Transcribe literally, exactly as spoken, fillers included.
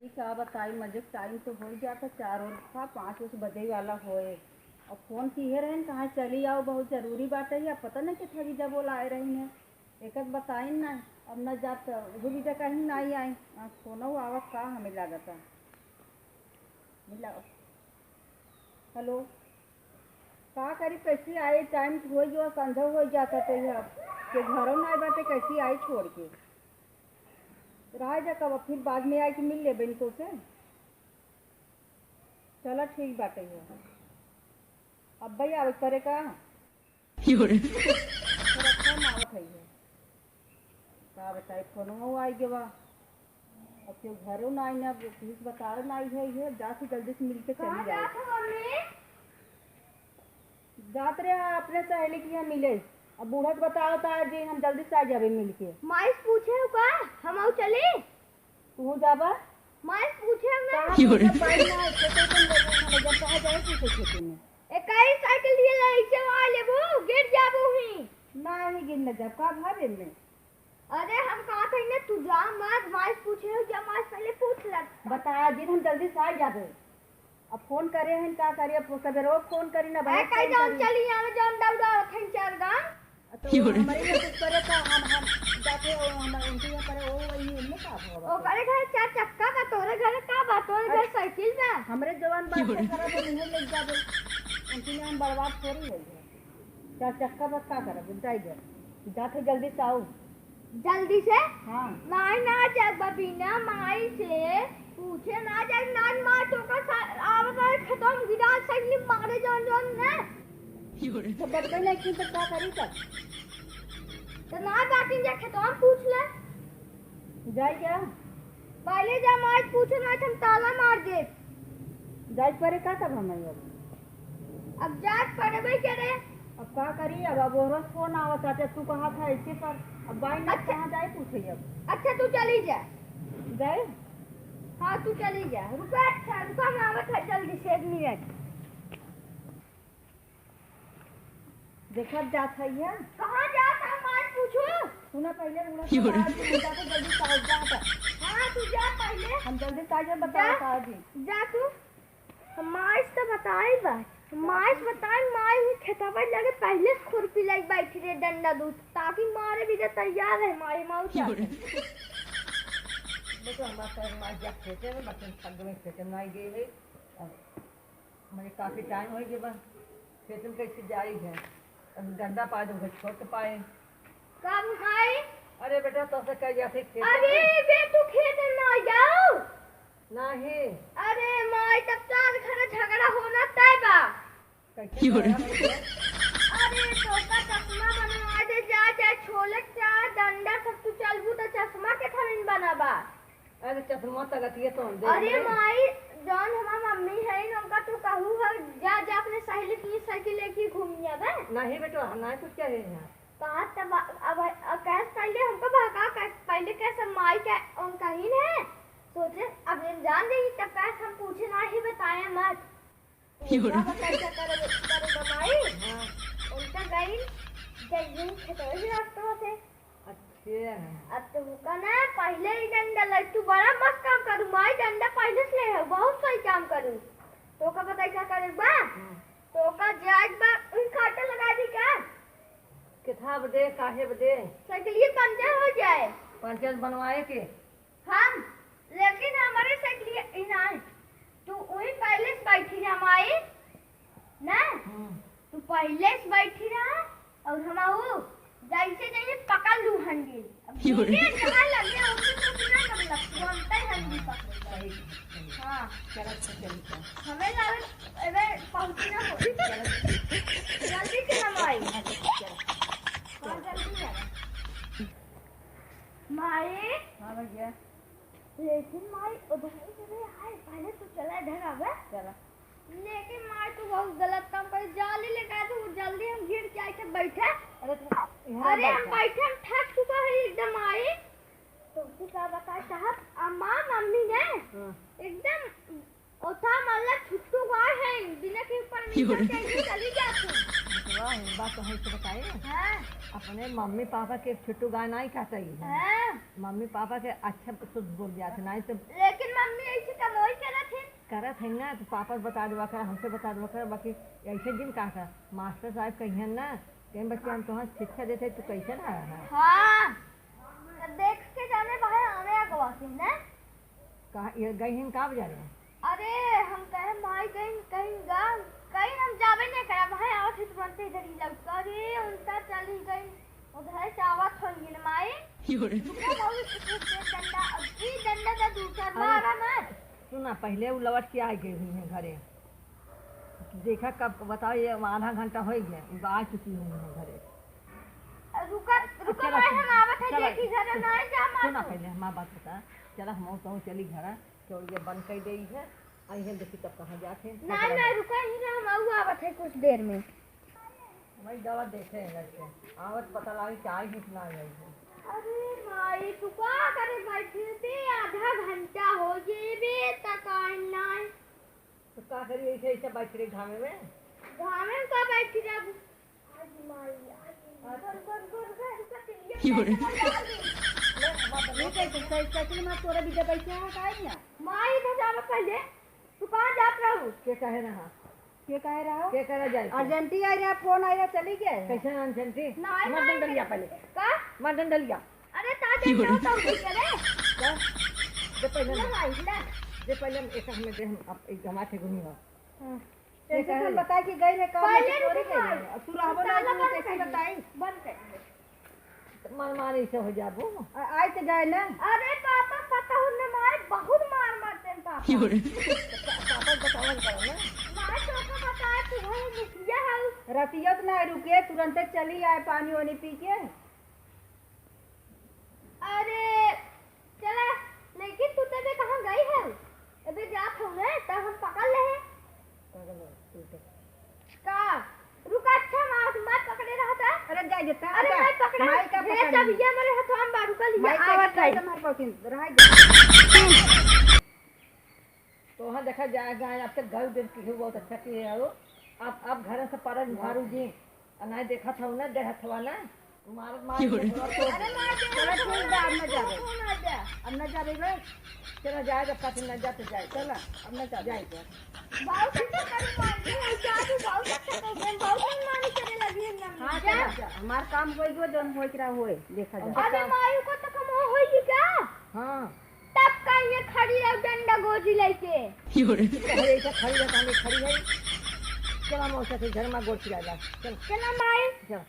का बताई, मजे के टाइम तो होइ जाता, चार ओर था, पाँच ओस बजे वाला होए। अब फोन किहे रहेन, कहाँ चली आओ, बहुत जरूरी बात है, अब पता नहीं कितना वीजा बोलाए रही है। एक बताइन ना, अब ना जात, वो वीजा कहीं ना आई। आज फोन आवत का हमें लागता। मिला। हेलो। का करी, कैसे आई? टाइम तो होइ गयो, संझा होइ जाता, तो यह के घरों ना बाटे, कैसे आई छोड़ के? रह जा, कब फिर बाद में आई के मिल लेबे इनको से। चला, ठीक बाटे है। अब भाई आवे पड़े का? थोड़ा फोन आवत है ये। का बताई, फोनवा आई गवा। अब केहू घरो ना आई ना, पुलिस बतावे ना आई है, ये जा से जल्दी से मिल के चली जाए। जात हो मम्मी? जात रहे हैं अपने सहेली के यहाँ मिले। अब बूढ़ा के बताओ ता जी, हम जल्दी से आ जाबे मिल के। माई से पूछे हो का? हम आऊ चली? तू जाबा? माई से पूछे हो ना? कहाँ की हो रे? पूछे, पाई ना, खेते में लगे हैं, जब कहाँ जाए पूछे खेते में। ए, कई साइकिल लिए ले, इसे वहाँ लेबू, गिर जाबू ही। ना ही गिर न जाब, का भावे में? अरे हम कहा थे ना, तू जा मत, माई से पूछे हो, जा माई से पहले पूछ ले। बता, जिन हम जल्दी से आ जाबे। अब फोन करे हैं, का करी, अब सवेरे वो फोन करी ना, अरे भाई कहीं फोन जाऊँ करी। चली, यहाँ जाऊँ दौड़ा थे चार गाँव। तो हमारे यहाँ कुछ करे तो हम, हम जाके वो हम उनके यहाँ करे, वो वही इनमें का होगा? ओ करे घर चार चक्का बा, तोरे घर का बा, तोरे घर अरे, साइकिल बा। हमरे जवान बात से खराब है, मुँह लग जाबे। उनके यहाँ हम बर्बाद थोड़ी है। चार चक्का बस का करब, जाई दे। जाके जल्दी से आओ। जल्दी से? हाँ। माई ना जाब बिना माई से पूछे ना जाब, ना मार तो का सा-, आवत है खतम गिरा सगली मारे जौन जौन ने। तो बचबे नहीं की तो का करी तब? तो ना जाके जा खतम पूछ ले। जाई क्या? पहले जा माई पूछे ना हम ताला मार दे। जाई पड़े का तब हम अब? अब जात पड़बे करे। अब का करी, अब, अब ओहरो से फोन आवत आटे, तू कहा था ऐसे पर, अब बाई ना अच्छा। कहाँ जाए पूछे अब। अच्छा, तू चली जा। जाए? हाँ, तू चली जा। रुका, अच्छा, रुका, मैं आवत है जल्दी से, एक मिनट। देखत जात है ये। कहाँ जात है, माई पूछू? सुना पहले, उन्हें क्यों रे? बता दी, हम जाके जल्दी से आओ, जात है। हाँ, तू जा पहले। हम जल्दी से आइए, बताओ जा। बता दी। जा तू। हम माई से तो बताई बा, माई से बताई, माई ही खेतवा लगे पहले से खुरपी लग बैठी रहे डंडा दूध, ताकि मारे भी जे तैयार है माई माऊ क्यों रे? चाहते। देखो, हमारे साथ माई जब खेते में, बच्चन थक गए, खेते में नहीं गए है। अब मुझे काफी टाइम हो गया बा, खेते में कैसे जाई है, अब डंडा पाए तो छोट पाए। का भाई? अरे बेटा, तो से कह गया थे खेते अरे में। बे, तू खेते में ना जाओ। नाही। अरे माई, तब तो आज घर झगड़ा होना तय बा। कैसे क्यों रे? झगड़ा होई है? अरे तोका चश्मा बनवा दे, जा, जा, छोले चार डंडा सब तू चलबू तो चश्मा के थमिन बनाबा। अरे चश्मा तगतिए तो हम दे अरे दे। माई, जौन हमार मम्मी है, उनका तू कहू है, जा, जा अपने सहेली की साइकिल लेके घूमिया बे। नहीं बेटा, हम नहीं कुछ कहे हैं। कहा तब अब, अब कैसे पहले हमको भगा, कैसे पहले कैसे माई के उनका ही है। सोचे, अब ये जान जाई, तब कैसे हम पूछे ना ही बताए मत। क्यों रे? उनका बताई क्या करे, करे बमाई? हाँ। उनका गई, जइयन खेतवे ही रास्ता से। अच्छा। अब तुमका ना पहले ही डंडा लग, तू बड़ा मस्त काम करू, माई डंडा पहले से ले है, बहुत सही काम करू। तोका बताई क्या करे बा? हाँ। तोका जाए बा, उन काटा लगा दी का? किथा बदे, काहे बदे? साइकिलिए पंचर हो जाए। पंचर बनवाए के? हम, लेकिन हमारे साइकिलिए इनाय। तू वही पहले से बैठी रहा माई, ना? हम्म। तू पहले से बैठी रहा और हम आऊ जैसे जैसे पकड़ लू हंडी। अब क्यों रे? धीरे जहाँ लगे, उसी को बिना कब लग, तुरंत ही हंडी पकड़ ले। सही, सही। हाँ। चल, अच्छा, चल, चल। हमें लगे, अबे, पहुँची ना हो। चल। जल्दी से हम आई। हाँ, चल, चल। हाँ, जल्दी है। माई। हाँ, भैया। लेकिन माई, उधर ही से भी आए, पहले तू चला इधर आवे। चला। लेकिन माई, तू बहुत गलत काम करे, जाली लेके आए थे, वो जल्दी हम गिर के आए थे बैठे। अरे, तो यहाँ अरे, हम बैठा। बैठे, हम थक चुका है एकदम माई। तो तू का बताए साहब, अम्मा, मम्मी ने हाँ। एकदम ओथा मतलब छुट्टू गाय है, बिना के ऊपर क्यों रे? नीचे चली जाती। वाह, बात तो है तो बताए। हाँ। अपने मम्मी पापा के छुट्टू गाय नहीं कहता ही है। हाँ। मम्मी पापा के अच्छा शुद्ध बोल जाते, नहीं तो लेकिन मम्मी यही करत है ना, तो पापा से बता देवा कर, हमसे बता देवा कर, बाकी ऐसे जिन का कर, मास्टर साहब कहिहन ना, कहीं बच्चे हम तोहर शिक्षा देते, तू कैसे ना रहा? हाँ, तो देख के जाने बाहर आने अगवा से ना। कहाँ, ये गई हैं, कहाँ बजा रहे हैं? अरे, हम कहे माई गई कहीं गा, कहीं हम जाबे नहीं करा, भाई आवत है तुरंत इधर ही लौट कर, अरे, उल्टा चली गई। उधर से आवत होंगी न माई। यो रे। रुको, बहुत कुछ दे डंडा, अब की डंडा तो दूसर अरे, मारा मत। सुना, पहले उ लौट के आ गई हुई हैं घरे। देखा कब, बताओ, ये आधा घंटा हो गया, उ आ चुकी हुई हैं घरे। रुका, रुका चला, भाई, चला। हम आवत है, चला। देखी घरे ना जा मार सुना तू। पहले हमार बात बता, चला हम तो चली घरा, चोरिया बंद कर देई है, आई है देखी तब कहाँ जात है। नहीं, नहीं, रुका ही ना, हम आऊ आवत है कुछ देर में। भाई दवा देखे हैं घर से। आवत पता लागी कि आई है कि ना आई है। अरे माई, तू का करे बैठी थी? आधा घंटा हो गए बे, तक आई ना। तो का करी ऐसे, ऐसे बैठ रही घामे में? घामे में का बैठी रहबू? आज माई, आज माई। रुका, रुका, रुका, रुका, रुका, चलिए, यो रे। ले, बाबा, ये कैसे, कैसे, कैसे मार तोरा बीजा बैठे हैं, का है यहाँ? माई, इधर जाओ पहले। तू कहाँ जात रहू? के कहे रहा? के कहे रहा? के कहे जाए? अर्जेंटी आई रहा, फोन आई रहा, चली गया है। कैसे अर्जेंटी? ना, मार ना, डंडलिया पहले। का? मार डंडलिया। अरे, ता क्यों? डंडा उतार दे रे। का? दे पहले ना हम, भाई, ना। दे पहले हम एक हम दे हम, अब एक हमारे से गुनी हो। हाँ। ये कैसे कहे हम रे? बताए कि गई रे, काम पहले में चोरी रुको। गई रे। अब तू रहबो ना, ताला तू बंद कैसे कर दे। बताई? बंद कर दे। मन मानी से हो जाबो। आ-, आइ त जाए ना। अरे पापा, पता हो न माय, बहुत मार मारते हैं पापा। क्यों रे? पापा बतावन करो ना। माय तो का बताए, तू है मुखिया है। रतिया त ना रुके, तुरंते चली आए पानी वानी पी के। अरे चला, लेकिन तू तबे कहाँ गई है? अबे जात हूँ ना, तब हम पकड़ ले हैं। पागल हो, तू तो। का? रुका, अच्छा, माँ, माँ पकड़े रहा था। अरे, जाए देता, अरे, का? माँ पकड़ा। माई का हे, पकड़ी? सब ये मेरे हथवा में बारू का लिया, माई का आवत है। पकड़ा, मार पकड़ी, रहा दे। तो वहाँ देखा जाए, जाए, अब तक गाय देव की है, बहुत अच्छा की है वो। अब, अब घर से परन झाड़ू जी, आ नहीं देखा था ना, देह हथवा ना। मार, मार क्यों रे? के थोड़ा तो अरे मार दे, चलो ठीक बा, अब न जाबे। फोन आ जा। अब न जाबे बे। चलो जाए, जब काफी न जाते जाए, चलो, अब न जाबे। जाए, जाए। बहुत अच्छा कर मार दे, और जा तू बहुत अच्छा कर दे, बहुत मनमानी करे लगी है ना। हाँ, जा। चलो, जा। हमार काम होई गो, जौन होई के रहा होए, देखा जाए। अरे माई को तो कम होई का? हाँ। तब का ये खड़ी रह डंडा गोजी लेके। क्यों रे? अरे, ऐसा खड़ी रह, हमें खड़ी है। चलो, मौसा के घर में गोड़ चिरा जा। चलो। चलो माई। चलो।